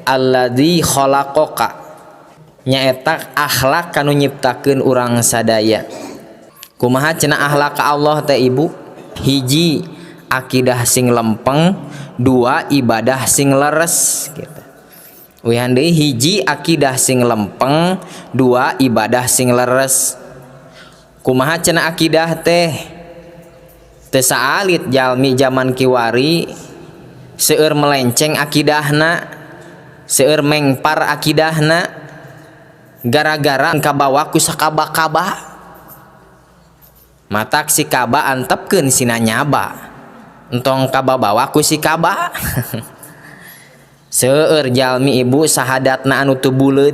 Alladzi khalaqaka, nyaeta akhlak kanu nyiptakeun urang sadaya. Kumaha cenah akhlak ka Allah teh, Ibu? Hiji, akidah sing lempeng. Dua, ibadah sing leres gitu. Uihan deui, hiji, akidah sing lempeng. Dua, ibadah sing leres. Kumaha cenah akidah teh? Teu saalit jalmi zaman kiwari seueur melenceng akidahna, seueur mengpar akidahna, gara-gara kabawa ku sakaba-kaba. Matak si kaba antepkeun sina nyaba, entong kababawa ku si kaba. Seueur jalmi, Ibu, sahadatna anu teu buleud,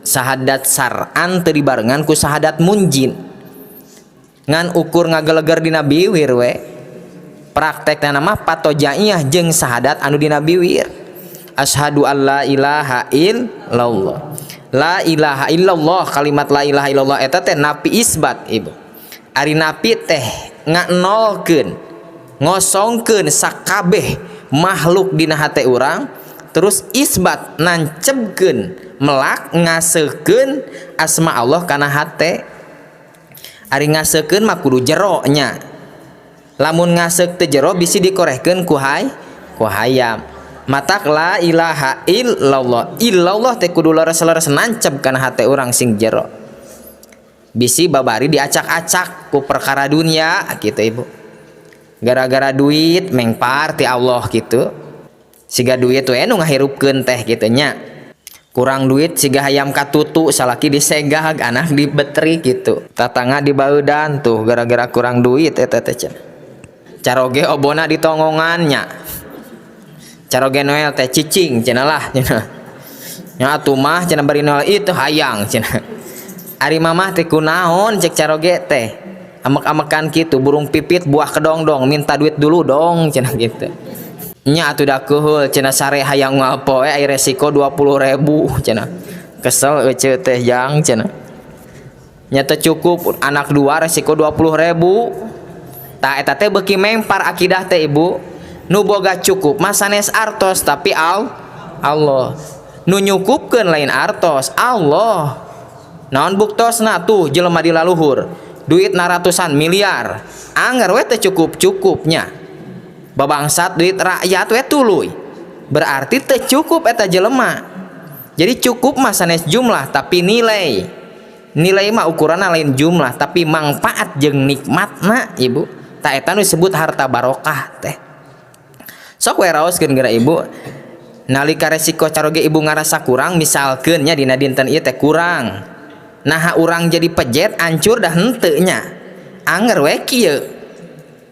sahadat sar'an teu dibarengan ku sahadat munjin, ngan ukur ngageleger dina biwir we. Praktekna mah patojaiyah jeung sahadat anu dina biwir, asyhadu alla ilaha illallah. La ilaha illallah, kalimat la ilaha illallah eta teh napi isbat, Ibu. Ari napi teh nganolkeun, ngosongkeun sakabeh makhluk dina hate urang, terus isbat nancebkeun, melak ngaseukeun asma Allah kana hate. Ari ngaseukeun mah kudu jero nya. Lamun ngaseuk teu jero, bisi dikorehkeun ku hay ku hayam. Matak la ilaha illallah, illallah teh kudu leres-leres nancep kana hate urang sing jero, bisi babari diacak-acak ku perkara dunia gitu, Ibu. Gara-gara duit mengpar ti Allah gitu, siga duit we nu ngahirupkeun teh gitu nya. Kurang duit siga hayam katutu, salaki disegag, anak dibetri gitu, tatangga dibaudan tuh gara-gara kurang duit eta teh cenah. Caroge obona ditongongannya, caroge Noel teh cicing cenah lah cenah nya, atuh mah cenah bari Noel itu hayang cenah. Ari mamah teh kunaon, cek caroge teh, amek-amekan kitu, burung pipit buah kedongdong, minta duit dulu dong cenah gitu nya. Atuh da keuheul cenah, sare hayang unggal poe, aya resiko 20.000 cenah. Kesel ece teh jang cenah nya, teu cukup anak dua, resiko 20.000. Tah, eta teh beuki mempar akidah teh, Ibu. Nu boga cukup mah sanes artos, tapi Allah. Nu nyukupkeun lain artos, Allah. Naon buktosna? Tuh jelema di laluhur duit na ratusan miliar, anger we teu cukup-cukupnya, babangsat duit rakyat we tuluy. Berarti teu cukup eta jelema. Jadi cukup mah sanes jumlah, tapi nilai. Nilai mah ukuranna lain jumlah, tapi manfaat jeung nikmatna, Ibu. Tah, eta nu disebut harta barokah teh. Sok we raoskeun geura, Ibu, nalika resiko caroge Ibu ngarasa kurang, misalkeun nya dina dinten ieu teh kurang. Nah, urang jadi pejet ancur dah henteu nya, anger we kieu,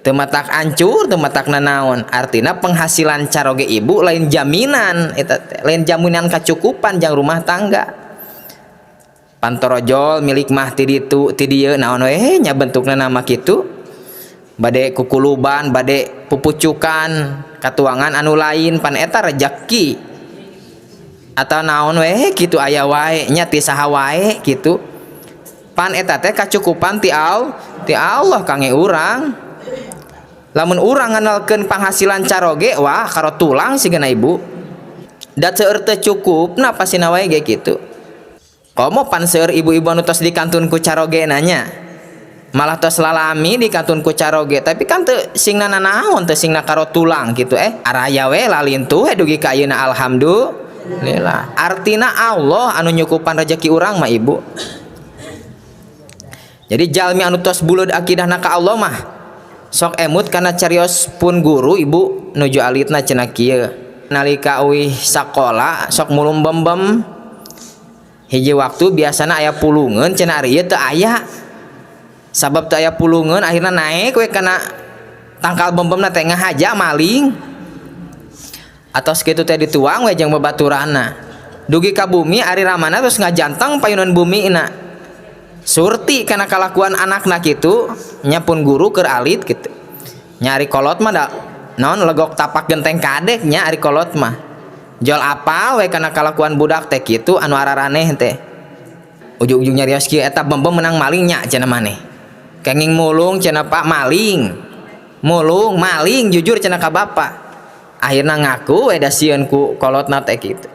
teu matak ancur, teu matak nanaon. Artina penghasilan caroge Ibu lain jaminan eta teh, lain jaminan kacukupan jang rumah tangga. Pantorojol milik mah ti ditu ti dieu, naon we nya bentukna nama kitu, bade kukuluban, bade pupucukan katuangan anu lain, pan eta rejeki atau naon we kitu, aya wae nya ti saha wae kitu. Pan eta teh kacukupan ti Allah kangge urang. Lamun urang ngandalkeun penghasilan caroge, wah, karo tulang sigana, Ibu. Da seueur teu cukupna pasina wae ge kitu. Komo pan seueur ibu-ibu anu tos dikantun ku caroge nanya, malah tos lalami dikantun ku caroge, tapi kan teu singna nanaon, teu singna karo tulang gitu. Araya we lalintuh we dugi ka ayeuna, alhamdulillah. Artina Allah anu nyukupan rezeki urang mah, Ibu. Jadi jalmi anu tos buleud akidahna ka Allah mah sok emut kana carios pun guru, Ibu, nuju alitna. Cenah kieu, nalika uih sakola sok mulung bembem. Hiji waktu biasana aya pulungeun cenah, ari ieu teu aya. Sabab teu aya pulungeun, akhirna naek we kana tangkal bembemna teh, ngahaja maling. Atos kitu teh dituang we jeung babaturanna dugi ka bumi. Ari ramana terus ngajantang payunan bumi na, surti kana kalakuan anakna kitu nya, pun guru keur alit kitu. Nyari kolot mah da naon, legok tapak genteng kadek nya. Ari kolot mah jol apal we kana kalakuan budak teh kitu anu araraneh teh. Ujung-ujung nyarios kieu, "Eta bembem menang maling nya?" cenah. "Maneh kenging mulung?" cenah, "Pak, maling." "Mulung maling, jujur," cenah ka bapak. Akhirna ngaku we, da sieun ku kolotna teh kitu.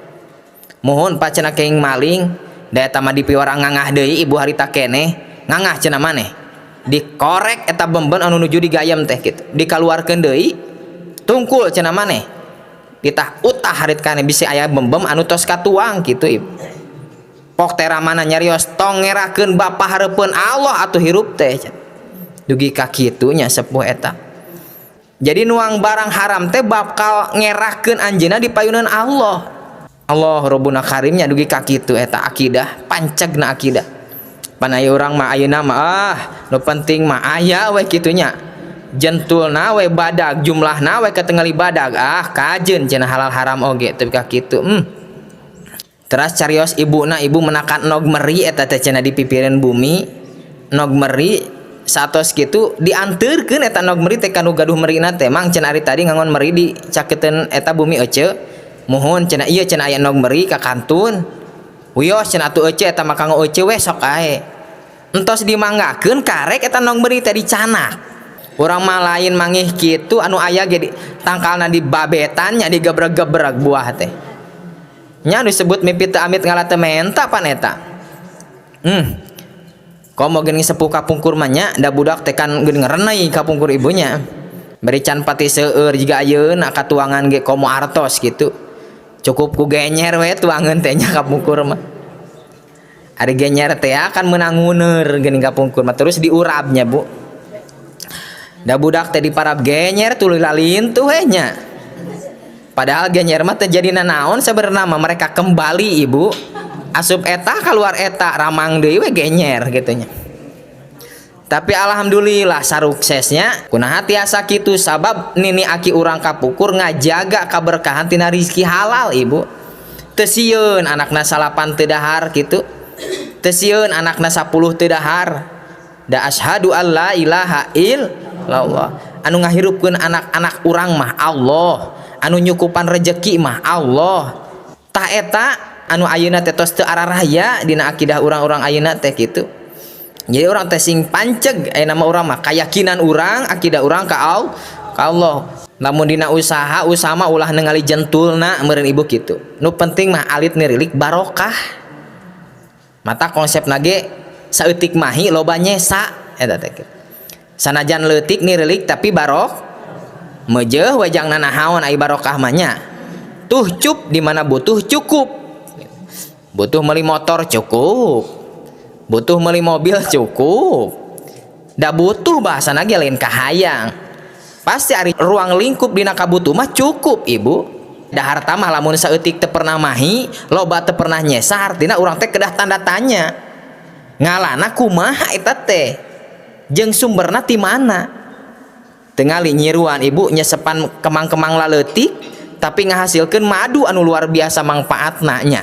Muhun Pak cenah kenging maling da eta mah dipiwarang ngangah deui ibu harita keneh ngangah cenah maneh. Dikorek eta bemben anu nuju digayem teh kitu. Dikaluarkeun deui tungkul cenah maneh. Ditah utah harit kane bisi aya bembem anu tos katuang kitu ibu. Pok teh ramana nyarios tong ngerakeun bapa hareupeun Allah atuh hirup teh. Dugi ka kitu nya sepuh eta. Jadi nuang barang haram teh bakal ngerakeun anjeunna di payunan Allah. Allah Rabbuna Karimnya dugi ka kitu eta akidah, pancegna akidah. Pan aya urang mah ayeuna mah nu penting mah aya we kitu nya. Jentulna we badag, jumlahna we katingali badag, kajeun cenah halal haram oge teu ka kitu. Teras carios ibuna, ibu menakan nog meri eta teh cenah di pipireun bumi, nog meri satos kitu dianteurkeun eta nog meri teh ka nu gaduh merina teh. Mang cenah ari tadi ngangon meri di caketeun eta bumi ece. Muhun cenah ieu cenah aya nog meri ka kantun. Wios cenah atuh ece eta mah kanggo ece we sok ae. Entos dimanggakeun karek eta nog meri teh dicanak. Urang mah lain mangih kitu anu aya ge di tangkalna dibabetan nya digebreg-gebreg buah teh. Nya disebut mimpi teu amit ngala teu menta pan eta. Komo geuning sepuh kapungkur mah nya da budak teh kan geuning renai kapungkur ibunya. Bari can pati seueur jiga ayeuna katuangan ge komo artos kitu. Cukup ku genyer we tuangeun teh nya kapungkur mah. Ari genyer teh kan meunang nguneur geuning kapungkur mah terus diurabnya Bu. Da budak teh diparab genyer tuluy lalintuh we nya. Padahal genyer mah teu jadi nanaon sebenarnya mah mereka kembali ibu. Asup eta keluar eta ramang deui we genyer gitu nya. Tapi alhamdulillah saruksesnya kunaha tiasa kitu sabab nini aki urang kapukur ngajaga kaberkahan tina rizki halal ibu. Teu sieun anakna 9 teu dahar kitu. Teu sieun anakna 10 teu dahar. Da asyhadu alla ilaha illallah. Anu ngahirupkeun anak-anak urang mah Allah. Anu nyukupan rejeki mah Allah. Tah eta anu ayeuna teh tos teu araraya dina akidah urang-urang ayeuna teh kitu. Jadi urang teh sing panceg ayeuna mah urang mah kayakinan urang, akidah urang ka Allah. Lamun dina usaha, usaha mah ulah ningali jentulna meureun ibu kitu. Nu penting mah alit nirilik barokah. Mata konsepna ge saeutik mahi loba nyesa eta teh kitu. Sanajan leutik nirilik tapi barok mejeuh we jang nanahaon ai barokah mah nya. Tuh cup di mana butuh cukup. Butuh meuli motor cukup. Butuh meuli mobil cukup. Da butuh bahasana ge lain kahayang. Pasti ari ruang lingkup dina kabutuh mah cukup ibu. Da harta mah lamun saeutik teu pernah mahi, loba teu pernah nyesa, artina urang teh kedah tanda tanya. Ngalana kumaha eta teh? Jeung sumberna ti mana? Tingali nyiruan ibu nyesepan kemang-kemang laleutik tapi ngahasilkeun madu anu luar biasa mangfaatna nya.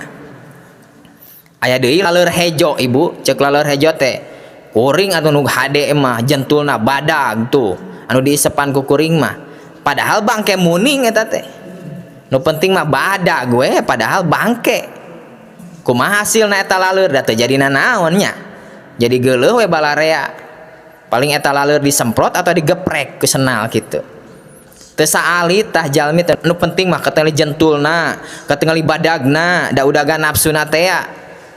Aya deui laleur hejo ibu, ceuk laleur hejo teh kuring atuh nu hade mah jentulna badag tuh anu diisepan ku kuring mah. Padahal bangke muning eta teh. Nu penting mah badag we padahal bangke. Kumaha hasilna eta laleur da teu jadi nanaon nya. Jadi geuleuh we balarea. Paling eta laleur disemprot atau digeprek ku senal gitu. Teu saalit tah jalmi teh nu penting mah katingali jentulna, katingali badagna, da udagan nafsuna teh ya.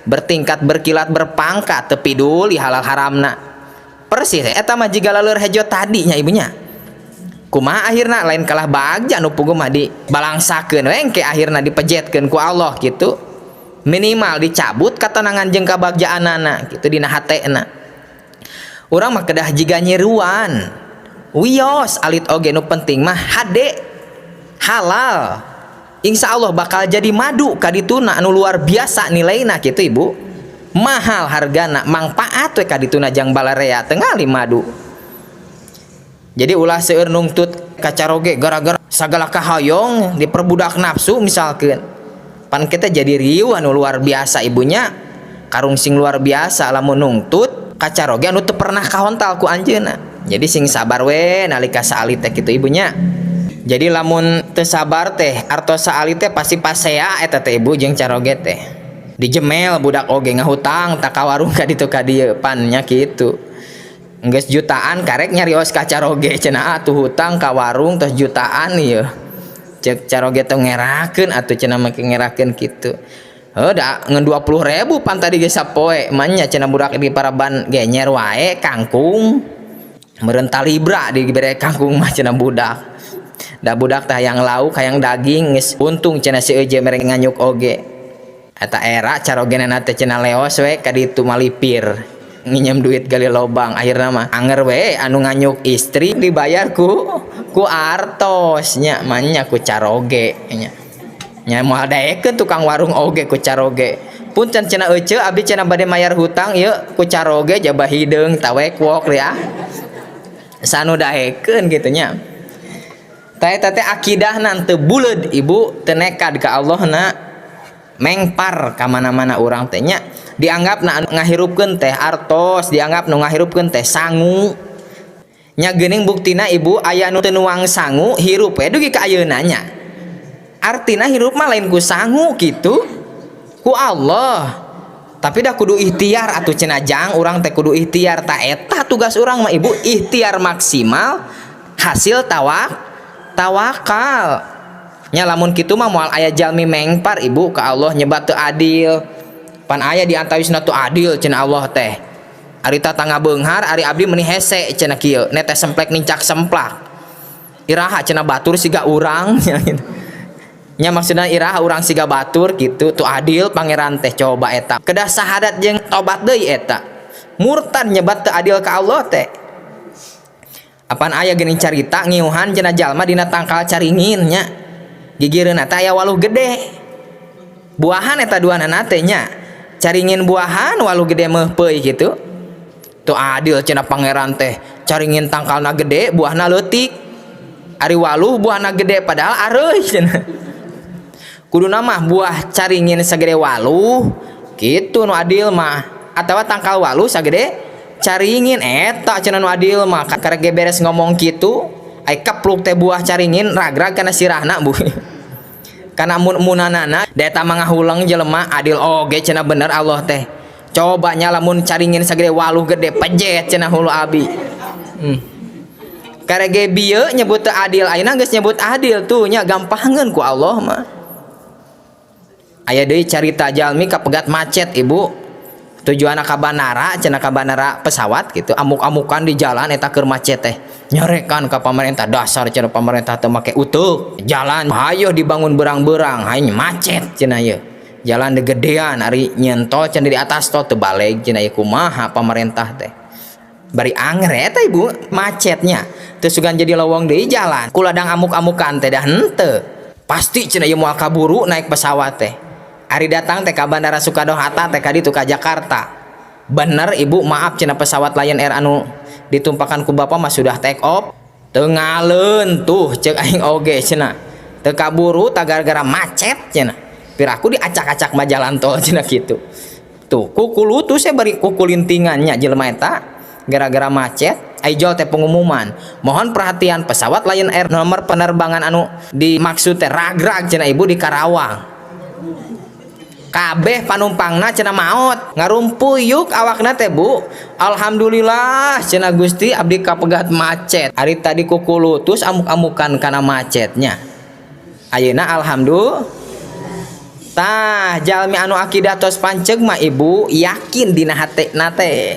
Bertingkat berkilat berpangkat teu piduli halal haramna. Persis eta mah jiga laleur hejo tadi nya ibunya. Kumaha akhirna lain kalah bagja nu puguh mah dibalangsakeun we engke akhirna dipejetkeun ku Allah gitu. Minimal dicabut katenangan jeung kabagjaanana gitu dina hatena. Urang mah kedah jiga nyiruan. Wios alit oge nu penting mah hade halal. Insya Allah bakal jadi madu kadituna anu luar biasa nilaina kitu ibu. Mahal hargana, mangpaat we kadituna jang balarea tengali madu. Jadi ulah seueur nungtut kacaroge gara-gara sagala kahayong diperbudak nafsu misalkeun. Pan kita jadi riuh anu luar biasa ibunya, karung sing luar biasa lamun nungtut kacaroge anu teu pernah kahontal ku anjeunna. Jadi sing sabar we nalika saalit teh kitu ibunya. Jadi lamun teu sabar teh artos saalit teh pasti pasea eta teh ibu jeung caroge teh. Dijemel budak oge ngahutang tak ka warung ka ditu ka dieu pan nya kitu. Geus jutaan karek nyarios ka caroge cenah atuh hutang ka warung tos jutaan ieu. Cek caroge teh ngerakeun atuh cenah mah ngerakeun kitu. Heuh, da ngan 20.000 pan tadi ge sapoe mah nya cenah, budak di paraban genyer wae kangkung meureun talibra dibere kangkung mah cenah budak. Da budak teh hayang lauk, hayang daging, geus untung cenah si Eje mere nganyuk oge. Eta era carogenana teh cenah leos we ka ditu malipir nginjem duit gali lobang. Akhirna mah anger we anu nganyuk istri dibayar ku artos nya mah ku caroge nya. Nya moal daekeun tukang warung oge ku caroge. "Punten," cenah, "ece abdi cenah bade mayar hutang ieu ku caroge." Jaba hideung tawek wok ya sanu daekeun gitu nya. Tah, eta teh akidahna teu buleud, Ibu, teu nekad ka Allah na, mengpar ka mana-mana urang teh nya. Dianggap na ngahirupkeun teh artos, dianggap nu ngahirupkeun teh sangu nya. Geuning buktina, Ibu, aya nu teu nuang sangu hirup we dugi ka ayeuna nya. Artina hirup mah lain ku sangu kitu, ku Allah. Tapi dah kudu ikhtiar atuh cenah, jang urang teh kudu ikhtiar. Ta eta tugas urang mah, Ibu, ikhtiar maksimal, hasil tawakal nya. Lamun kitu mah moal aya jalmi mengpar, Ibu, ka Allah nyebat teu adil. Pan aya di antawisna, "Teu adil cenah Allah teh, ari tatangga beunghar, ari abdi meuni hese," cenah kieu, netes semplek nincak semplak. "Iraha cenah batur siga urang?" Nya, maksudna iraha urang siga batur gitu, teu adil Pangeran teh. Coba eta kedah sahadat jeung tobat deui, eta murtad nyebat teu adil ka Allah teh. Apan aya geuning carita ngiuhan cenah jalma dina tangkal caringin nya, gigireunna teh aya waluh gede buahan. Eta duanana teh nya, caringin buahan, waluh gede meupeui gitu. "Teu adil cenah Pangeran teh, caringin tangkalna gede buahna leutik, ari waluh buahna gede padahal areuy," cenah. "Kuduna mah buah caringin sagede waluh gitu nu adil mah, atawa tangkal waluh sagede caringin, eta cenah nu adil mah." Karek ge beres ngomong kitu, ai kepluk teh buah caringin ragrag kana sirahna, Bu, kana mun-munanana. Da eta mah ngahuleng jelema, "Adil oge cenah, bener Allah teh. Coba nya lamun caringin sagede waluh gede, pejet cenah hulu abi." Karek ge bieu nyebut teu adil, ayeuna geus nyebut adil tuh nya. Gampangeun ku Allah mah. Aya deui carita jalmi kapegat macet, Ibu, tujuanna ka bandara cenah, ka bandara pesawat gitu. Amuk-amukan di jalan eta keur macet teh, nyarekan ka pamarentah, "Dasar cenah pamarentah teu make uteuk, jalan hayoh dibangun berang-berang, hayu macet cenah ieu. Jalan digedean, ari nyieun tol cenah di atas tol teu baleg cenah ieu, kumaha pamarentah teh?" Bari anger eta, Ibu, macetnya teu sugan jadi lowong deui jalan ku ladang amuk-amukan teh. "Dah henteu pasti cenah ieu moal kaburu naik pesawat teh." Ari datang teh ka bandara Soekarno Hatta teh ka ditu ka Jakarta. "Bener, Ibu, maaf cenah, pesawat Lion Air anu ditumpakan ku bapak mah sudah take off." "Teu ngaleun tuh cek aing oge cenah, teu kaburu tah gara-gara macet cenah. Piraku diacak-acak mah jalan tol cenah," kitu tuh. Kukulutus saya bari kukulintingannya jelema eta gara-gara macet. Aijol teh pengumuman, "Mohon perhatian, pesawat Lion Air nomor penerbangan anu dimaksud teh ragrag cenah, Ibu, di Karawang. Kabeh panumpangna cenah maot." Ngarumpuyuk awakna teh, Bu. "Alhamdulillah cenah, Gusti, abdi kapegat macet. Ari tadi kukulutus amuk-amukan kana macetnya, ayeuna alhamdulillah." Tah, jalmi anu akidah tos panceg mah, Ibu, yakin dina hatena teh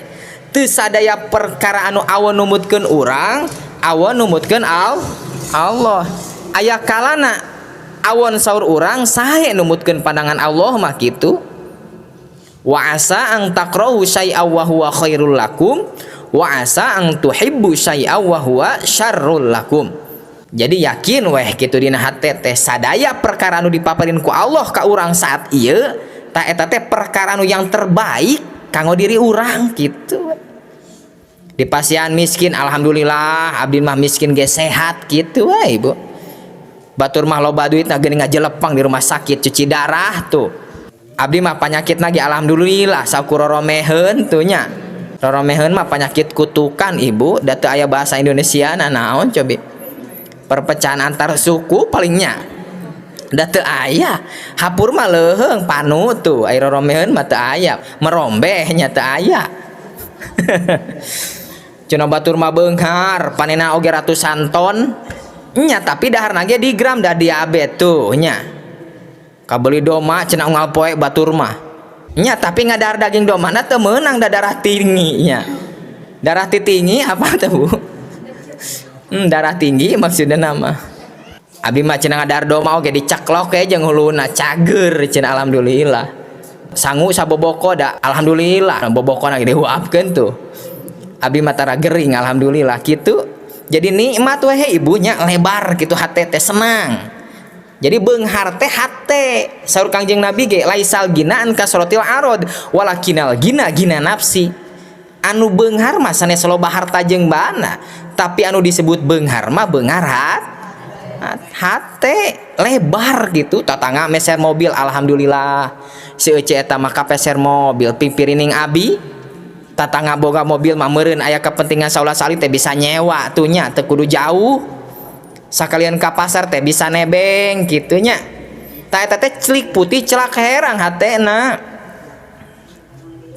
teu sadaya perkara anu awon numutkeun urang, awon numutkeun Allah. Aya kalana awon saur urang sae, numutkeun pandangan Allah mah kitu. Wa asa an takrahu syai'a wa huwa khairul lakum wa asa an tuhibbu syai'a wa huwa syarrul lakum. Jadi yakin weh kitu dina hate teh, sadaya perkara anu dipaparin ku Allah ka urang saat ieu tah eta teh perkara anu yang terbaik kanggo diri urang gitu. Di pasian miskin, "Alhamdulillah abdi mah miskin ge sehat," gitu we, Ibu. Batur mah loba duit nah geuning ngajelepang di rumah sakit cuci darah tuh. "Abdi mah penyakit lagi alhamdulillah, saukur roromeheun," tuh nya. Roromeheun mah penyakit kutukan, Ibu, da teu aya bahasa Indonesia. Nah, naon cobi, perpecahan antar suku palingnya, da teu aya. Hapur mah leuheung panu tuh, ai roromeheun mah teu aya, merombeh nya teu aya. Cenah batur mah beunghar, panena oge ratusan ton nya, tapi daharna ge di gram da diabet tuh nya. Kabeli doma cenah unggal poe batur mah nya, tapi ngadahar daging doma na teu meunang da darah tinggi nya. Darah tinggi apa tuh, Bu? Darah tinggi maksudnya nama. Abi mah cenah ngadahar doma oge dicaklok we jeung huluna, cager cenah, alhamdulillah. Sangu saboboko da alhamdulillah, bobokona ge dihuapkeun tuh. Abi mah tara gering, alhamdulillah gitu. Jadi nikmat weh ibunya, lebar gitu hate teh, senang. Jadi beunghar teh hate. Saur Kangjeng Nabi ge laisal ghina an kasrotil arod walakinal ghina ghina nafsi. Anu beunghar mah sanes loba harta jeung bana, tapi anu disebut beunghar mah beunghar hate lebar gitu. Tatangga meser mobil, alhamdulillah si Ece eta mah kapeser mobil pipirining abi. Tatangga boga mobil mah meureun aya kepentingan saulah sali teh bisa nyewa tuh nya, teu kudu jauh, sakalian ka pasar teh bisa nebeng gitu nya. Tah, eta teh celik putih celak herang hatena.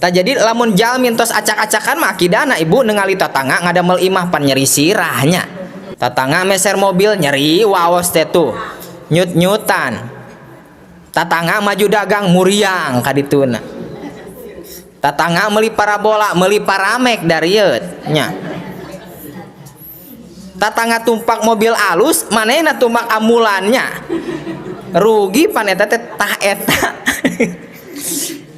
Tah, jadi lamun jalmi tos acak-acakan mah akidahna, Ibu, ningali tatangga ngadamel imah pan nyeri sirahnya, tatangga meser mobil nyeri waos teh tuh, nyut-nyutan, tatangga maju dagang muriang kadituna, tatangga meuli parabola, meuli paramek darieut nya, tatangga tumpak mobil alus, manehna tumpak ambulannya, rugi pan eta teh. Tah, eta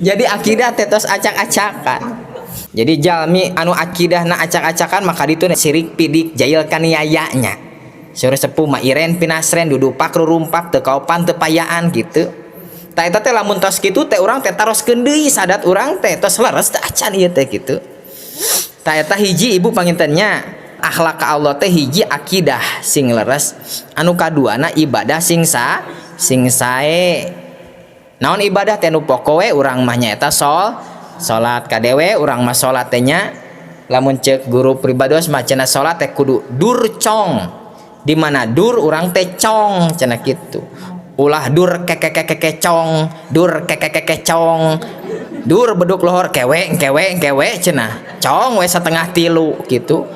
jadi akidah teh tos acak-acakan. Jadi jalmi anu akidahna acak-acakan maka ditu sirik pidik jail kaniayanya. Saur sepuh mah iren pinasren, dudupak rurumpak, teu kaopan teu payaan gitu. Tah, eta teh lamun tos kitu teh urang teh taroskeun deui sadat urang teh tos leres teh acan ieu teh gitu. Tah, eta hiji, Ibu, pangintennya akhlak ka Allah teh hiji akidah sing leres, anu kaduana ibadah sing sae. Naon ibadah teh? Nu pokok we urang mah nyaeta salat. Kadewe urang mah salat teh nya, lamun cek guru pribados mah cenah salat teh kudu dur cong, di mana dur urang teh cong cenah kitu. Ulah dur keke cong, dur keke cong, dur beduk lohor kewe kewe kewe cenah, cong we setengah tilu gitu.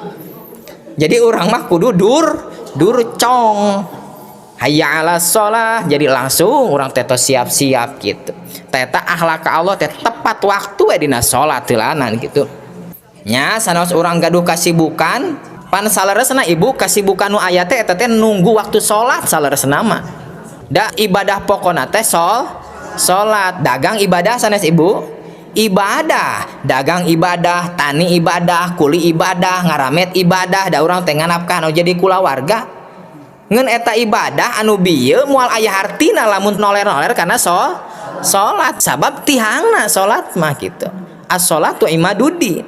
Jadi urang mah kudu dur dur cong, hayya ala sholah, jadi langsung urang teh tos siap-siap gitu. Teta akhlak ka Allah teh tepat waktu we dina salat teulanan gitu nya. Sanaos urang gaduh kasibukan pan saleresna, Ibu, kasibukan nu aya teh eta teh nunggu waktu salat. Saleresna mah da ibadah pokona teh salat. Dagang ibadah sanes, Ibu? Ibadah. Dagang ibadah, tani ibadah, kuli ibadah, ngaramet ibadah, da urang teh nganapkah nu jadi kulawarga. Ngan eta ibadah anu bieu moal aya hartina lamun noler-noler karena salat, sabab tihangna salat mah gitu. As-sholatu imaduddin.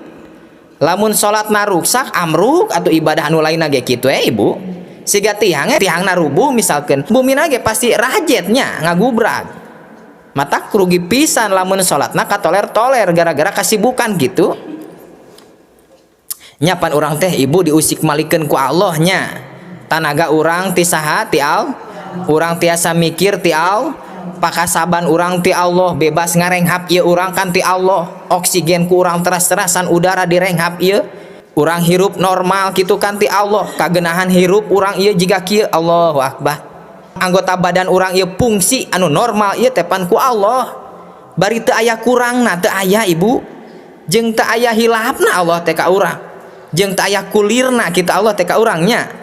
Lamun salatna ruksak, amruk atau ibadah anu lainna ge kitu Ibu. Siga tihangna, tihangna rubuh misalkan, bumina ge pasti rajetnya ngagubrag. Matak rugi pisan lamun salatna katoler-toler gara-gara kasibukan gitu nya. Pan urang teh, Ibu, diusik malikeun ku Allah nya. Tanaga urang ti saha? Ti al urang tiasa mikir ti al pakasaban urang ti Allah, bebas ngarenghap ieu urang kan ti Allah, oksigen ku urang teras-terasan udara direnghap ieu, urang hirup normal gitu kan ti Allah, kagenahan hirup urang ieu jiga kieu, Allahu akbar. Anggota badan urang ieu fungsi anu normal ieu teh pan ku Allah, bari teu aya kurangna, teu aya, Ibu, jeung teu aya hilapna Allah teh ka urang, jeung teu aya kulirna kita Allah teh ka urangnya.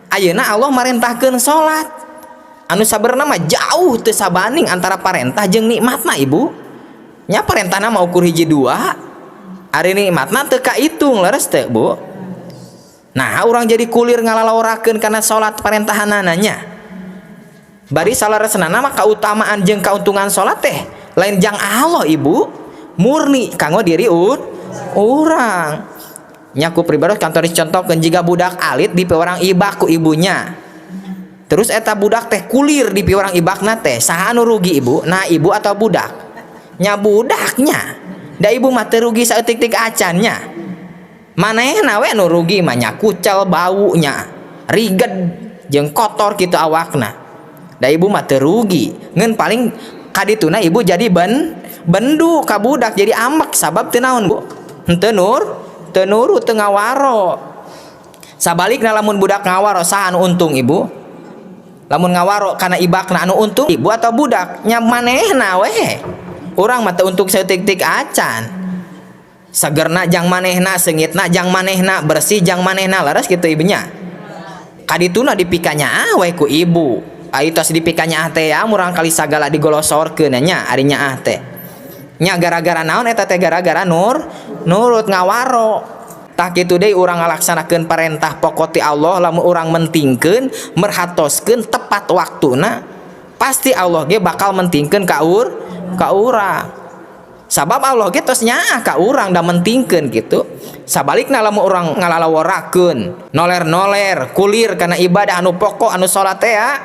Ayeuna Allah marentahkeun salat anu sabenerna mah jauh teu sabanding antara parentah jeung nikmatna, Ibu nya. Parentahna mah ukur hiji dua, ari nikmatna teu kaitung, leres teu, Bu? Nah, urang jadi kulir ngalalaorakeun kana salat parentahanana nya. Bari saleresna mah kautamaan jeung kauntungan salat teh lain jang Allah, Ibu, murni kanggo diri urang nya. Ku pribados kantor dicontohkeun jiga budak alit dipiwarang ibak ku ibunya, terus eta budak teh kulir di piwarang ibakna teh, saha anu rugi, Ibu? Nah, ibu atau budak nya? Budaknya da, ibu mah teu rugi saeutik-tik acan nya. Manehna we nu rugi mah nya, kucel, bau nya, riged jeung kotor kitu awakna. Da ibu mah teu rugi, ngan paling kadituna ibu jadi bendu ka budak, jadi ambek, sabab teu naon, Bu? Henteu teu nurut, teu ngawaro. Sabalikna lamun budak ngawaro, saha anu untung, Ibu? Lamun ngawaro kana ibakna, anu untung ibu atau budak? Nya manehna we. Urang mah teu untung saeutik-tik acan. Segerna jang manehna, seungitna jang manehna, bersih jang manehna, leres kitu, Ibu, nya? Kadituna dipikanyaah we ku ibu. Ari tos dipikanyaah teh ya murang kali sagala digolosorkeun nya, ari nyaah teh. Nya gara-gara naon eta teh? Gara-gara nurut ngawaro. Tah, kitu deui urang ngalaksanakeun parentah pokok ti Allah, lamun urang mentingkeun, merhatoskeun tepat waktuna, pasti Allah ge bakal mentingkeun ka urang. Sabab Allah ge tos nyaah ka urang da mentingkeun gitu. Sabalikna, lamun urang ngalalaworakeun, noler-noler, kulir kana ibadah anu pokok, anu salat teh ya,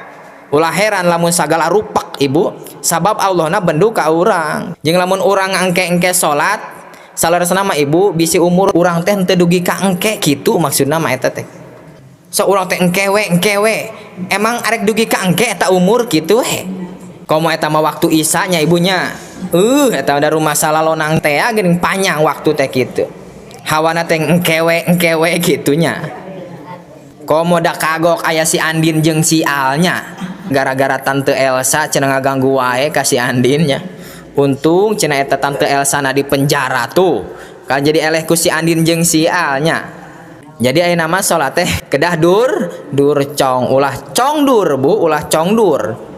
ulah heran lamun sagala rupak, Ibu, sabab Allahna bendu ka urang. Jeung lamun urang engke-engke salat, saleresna mah, Ibu, bisi umur urang teh henteu dugi ka engke kitu maksudna mah eta teh. So urang teh engke we, engke we. Emang arek dugi ka engke eta umur kitu we? Komo eta mah waktu Isya nya, Ibu, nya. Eta da rumah salalonang teh ya geuning panjang waktu teh kitu. Hawana teh engke we, engke we kitu nya. Komo da kagok aya si Andin jeung si Alnya. Gara-gara Tante Elsa cenah ngaganggu wae ka si Andin nya. Untung cenah eta Tante Elsa na di penjara tuh. Kan jadi eleh ku si Andin jeung si Alnya. Jadi aya nama salat teh kedah dur cong, ulah congdur, Bu, ulah congdur.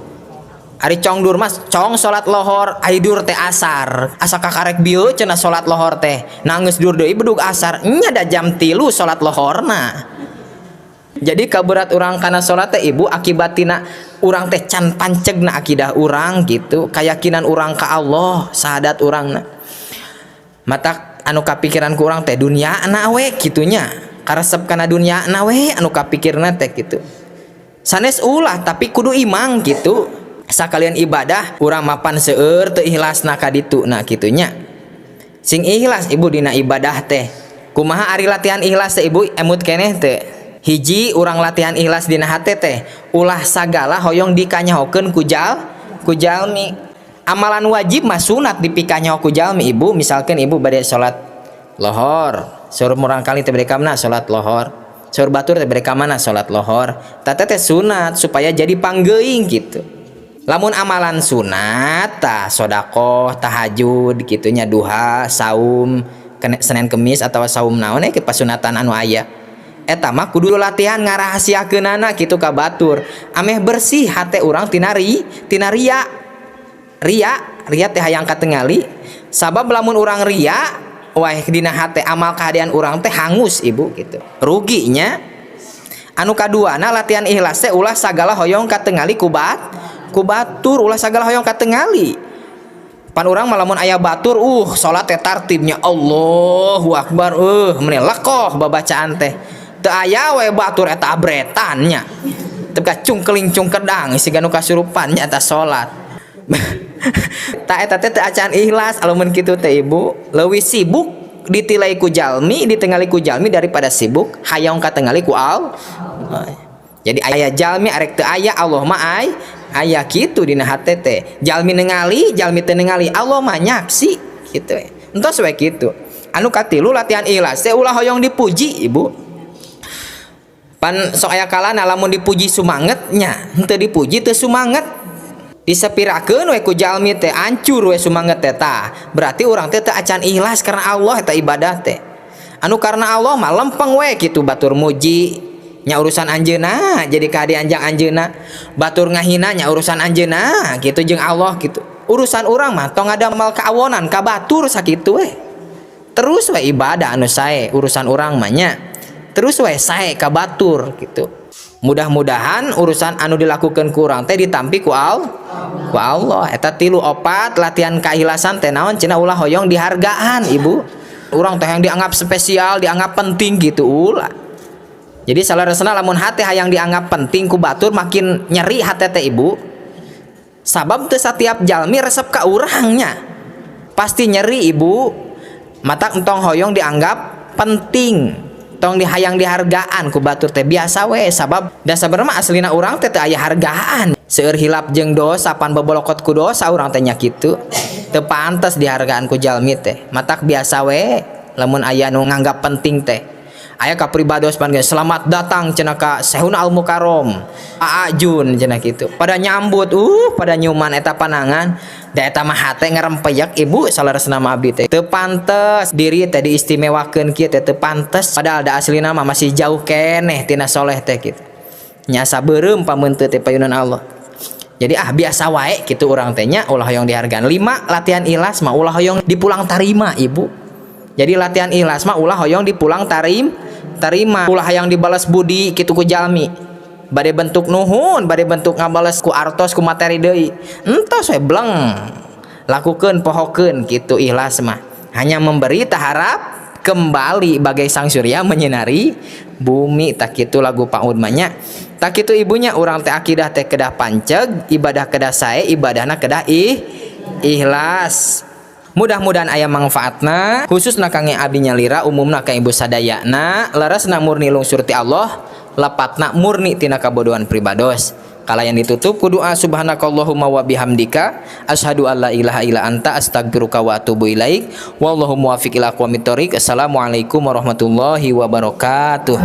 Ari congdur mas cong salat lohor, ari dur teh asar. Asa kakarek bieu cenah salat lohor teh. Nangis dur deui bedug asar. Nya da jam 3 salat lohorna. Jadi kaberat urang kana salat teh, Ibu, akibat tina urang teh can pancegna akidah urang gitu, keyakinan urang ka Allah, sahadat urangna. Matak anu kapikiran ku urang teh dunia na we kitunya. Karesep kana dunia na we anu kapikirna teh gitu. Sanes ulah, tapi kudu imang gitu. Sakalian ibadah urang mapan seueur teu ikhlasna ka ditu na kitunya. Sing ikhlas, Ibu, dina ibadah teh. Kumaha ari latihan ikhlas teh, Ibu, emut keneh teh? Hiji, urang latihan ikhlas dina hate teh ulah sagala hoyong dikanyahokeun ku jalmi. Amalan wajib mah sunat dipikanyaho ku jalmi, Ibu. Misalkan Ibu bade salat lohor, seur murang kali teh bade ka mana salat lohor, seur batur teh bade ka mana salat lohor, tah teh sunat supaya jadi panggeuing gitu. Lamun amalan sunat tah sodakoh, tahajud gitunya, duha, saum Senin Kemis atau saum naon ke pasunatan anu aya, eta mah kudu latihan ngarahasiakeunana kitu ka batur, ameh bersih hate urang tina ria. Ria, ria teh hayang katengali. Sabab lamun urang ria wah dina hate, amal kahadean urang teh hangus, Ibu, gitu, ruginya. Anu kaduana, latihan ikhlas teh ulah sagala hoyong katengali ku batur, ulah sagala hoyong katengali. Pan urang mah lamun aya batur, salat teh tartibnya, Allahu akbar, meni lekoh babacaan teh. Teu aya we batur, eta abretan nya, teu cungkeling cungkedang siga nu kasurupan nya eta salat. Tah, eta teh teu acan ikhlas lamun kitu teh, Ibu. Leuwih sibuk ditilai ku jalmi, ditengali ku jalmi daripada sibuk hayang katengali ku Allah. Jadi aya jalmi arek teu aya, Allah mah aya kitu dina hate teh. Jalmi nengali, jalmi teu nengali, Allah mah nyaksi kitu. Entos we kitu. Anu katilu, latihan ikhlas teh ulah hoyong dipuji, Ibu. Pan sok aya kalana lamun dipuji sumanget nya, henteu dipuji teu sumanget. Disepirakeun we ku jalmi teh hancur we sumanget teh. Tah, berarti urang teh teu acan ikhlas karena Allah eta ibadah teh. Anu karena Allah mah lempeng we kitu. Batur muji nya urusan anjeunna, jadi kahadean jang anjeunna. Batur ngahina nya urusan anjeunna kitu jeung Allah kitu. Urusan urang mah tong ngadamel kaawonan ka batur, sakitu we. Terus we ibadah anu sae, urusan urang mah nya terus we sae ka batur gitu. Mudah-mudahan urusan anu dilakukan ku urang teh ditampi ku Allah. Eta tilu. Opat, latihan keikhlasan teh naon cenah? Ulah hoyong dihargaan, Ibu. Urang teh yang dianggap spesial, dianggap penting gitu, ulah. Jadi saleresna lamun hate hayang dianggap penting ku batur, makin nyeri hate teh, Ibu. Sabab teu satiap jalmi resep ka urangnya, pasti nyeri, Ibu. Matak entong hoyong dianggap penting, tong dihayang dihargaan ku batur teh, biasa we. Sabab dasar mah aslina urang teh teu aya hargaan, seueur hilap jeung dosa, pan bobolokot ku dosa urang teh nya kitu, teu pantes dihargaan ku jalmi teh. Matak biasa we lamun aya nu nganggap penting teh. Aya ka pribados pan selamat datang cenah ka Sehuna Al Mukarrom, Aa Jun cenah kitu. Pada nyambut, pada nyuman eta panangan. Da eta mah hate ngarempeyak, Ibu. Saleresna mah abdi teh teu pantes diri teh diistimewakeun kieu teh, teu pantes, padahal da aslina mah masih jauh keneh tina soleh teh kitu nya, asa beureum pameuteuh teh payunan Allah. Jadi ah, biasa wae kitu urang teh nya, ulah hoyong dihargaan. Lima, latihan ikhlas mah ulah hoyong dipulang tarima, Ibu. Jadi latihan ikhlas mah ulah hoyong dipulang tarima, ulah hayang dibalas budi kitu ku jalmi. Bade bentuk nuhun, bade bentuk ngabales ku artos, ku materi deui, entos we, bleng, lakukeun, pohokeun kitu. Ikhlas mah hanya memberi tak harap kembali, bagai sang surya menyinari bumi. Tah, kitu lagu Pak mah nya. Tah, kitu, Ibu nya. Urang teh akidah teh kedah panceg, ibadah kedah sae, ibadahna kedah ikhlas. Mudah-mudahan aya manfaatna, khususna kangge abdi nyalira, umumna ka Ibu sadayana. Leresna murni lungsur ti Allah, lepatna murni tina kabodohan pribados. Kalayan ditutup ku doa, subhanakallahumma wa bihamdika asyhadu alla ilaha illa anta astagfiruka wa atubu ilaik, wallahu muwaffiq ila aqwamit thoriq. Assalamualaikum warahmatullahi wabarakatuh.